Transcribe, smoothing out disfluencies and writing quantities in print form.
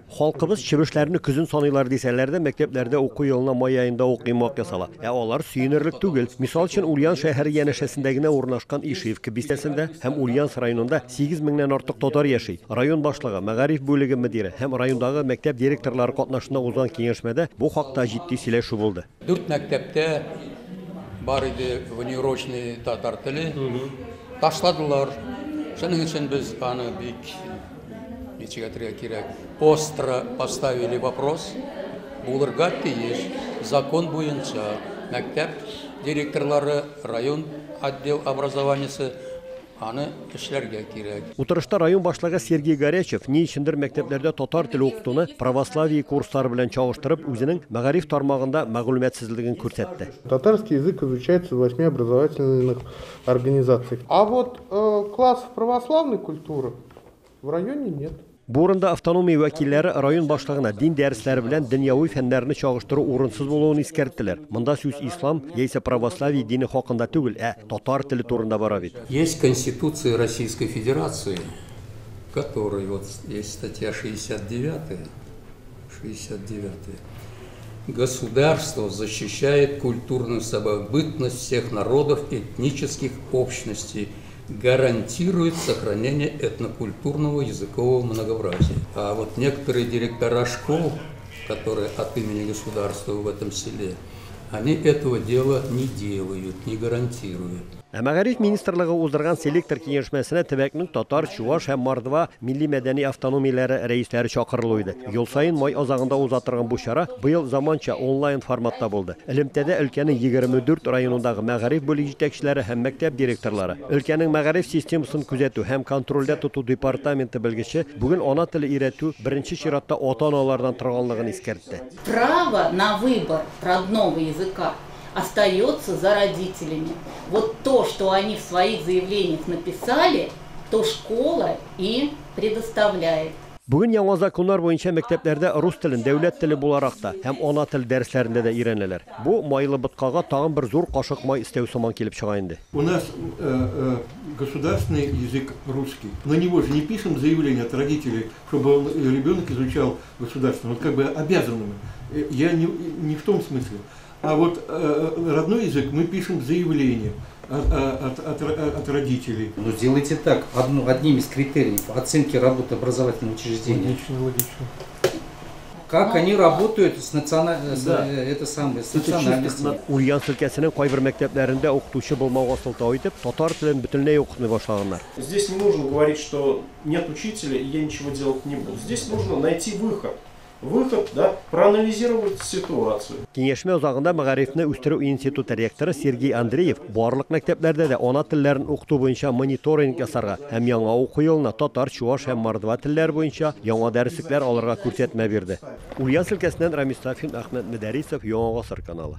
Халкыбыз чебешләрне көзен саныйлар дисәләр дә, мәктәпләрдә уку елына май аенда ук йомгак ясала. Ә алар сөенерлек түгел. Мисал өчен, Ульян шәһәре янәшәсендә генә урнашкан Ишиевка бистәсендә һәм Ульяновск районында 8 меңнән артык татар яши. Район башлыгы, мәгариф бүлеге мөдире һәм райондагы мәктәп директорлары катнашында узган киңәшмәдә бу хакта җитди сөйләшү булды. Дүрт мәктәптә бар иде внеурочный татар теле. Ташладылар. Шуның өчен без аны бик ничек әйтергә кирәк, остро поставили вопрос, булырга тиеш закон буенча мәктәп директорлары, район отдел образованиесе аны эшләргә кирәк. Утырышта район башлыгы Сергей Горячев ни өчендер мәктәпләрдә татар теле укытуны православие курслары белән чагыштырып, үзенең мәгариф тармагында мәгълүматсызлыгын күрсәтте. Татарский язык изучается в 8 образовательных организациях. А вот классов православной культуры в районе нет. Бу урында автономия вәкилләре район башлыгына дин дәресләре белән дөньяви фәннәрне чагыштыру урынсыз булуын искәрттеләр. Монда сүз ислам яисә православие дине хакында түгел, ә татар теле турында бара бит. Есть Конституция Российской Федерации, которой вот есть статья 69, 69. Государство защищает культурную самобытность всех народов, этнических общностей, гарантирует сохранение этнокультурного языкового многообразия. А вот некоторые директора школ, которые от имени государства в этом селе, они этого дела не делают, не гарантируют. Ә мәгариф министрлыгы уздырган селектор киңәшмәсенә төбәкнең татар, чуваш һәм мордва милли мәдәни автономияләре рәисләре чакырылу иде. Ел саен май азагында уза торган бу чара быел заманча онлайн форматта булды. Элемтәдә өлкәнең 24 районындагы мәгариф бүлеге җитәкчеләре һәм мәктәп директорлары. Өлкәнең мәгариф системасын күзәтү һәм контрольдә тоту департаменты белгече бүген ана теле өйрәтү беренче чиратта ата-аналардан торганлыгын искәртте. Право на выбор родного языка остается за родителями. Вот то, что они в своих заявлениях написали, то школа и предоставляет. Бүген яңа законнар буенча мәктәпләрдә рус телен дәүләт теле буларак та һәм ана тел дәресләрендә дә өйрәнәләр. Бу майлы боткага тагын бер зур кашык май өстәү сыман килеп чыга инде. У нас государственный язык русский. На него же не пишем заявление от родителей, чтобы ребенок изучал государственный. Вот как бы обязанным. Я не в том смысле. А вот родной язык мы пишем заявление от родителей. Ну, сделайте так, одним из критериев оценки работы образовательного учреждения. Логично, логично. Как они работают с национальностью. Ульяновск өлкәсенең кайбер мәктәпләрендә укытучы булмауга сылтау итеп, татар телен бөтенләй укытмый башлаганнар. Здесь не нужно говорить, что нет учителя и я ничего делать не буду. Здесь нужно найти выход. Выход, да, проанализировать ситуацию. Киңәшмә азагында мәгарифне үстерү институты ректоры Сергей Андреев барлык мәктәпләрдә дә ана телләрен укыту буенча мониторинг ясарга һәм яңа уку елына татар, чуваш һәм мордва телләре буенча яңа дәреслекләр алырга күрсәтмә бирде. Ульяновск өлкәсеннән Рамис Сафин, Әхмәт Мөдәрисов, Яңа Гасыр каналы.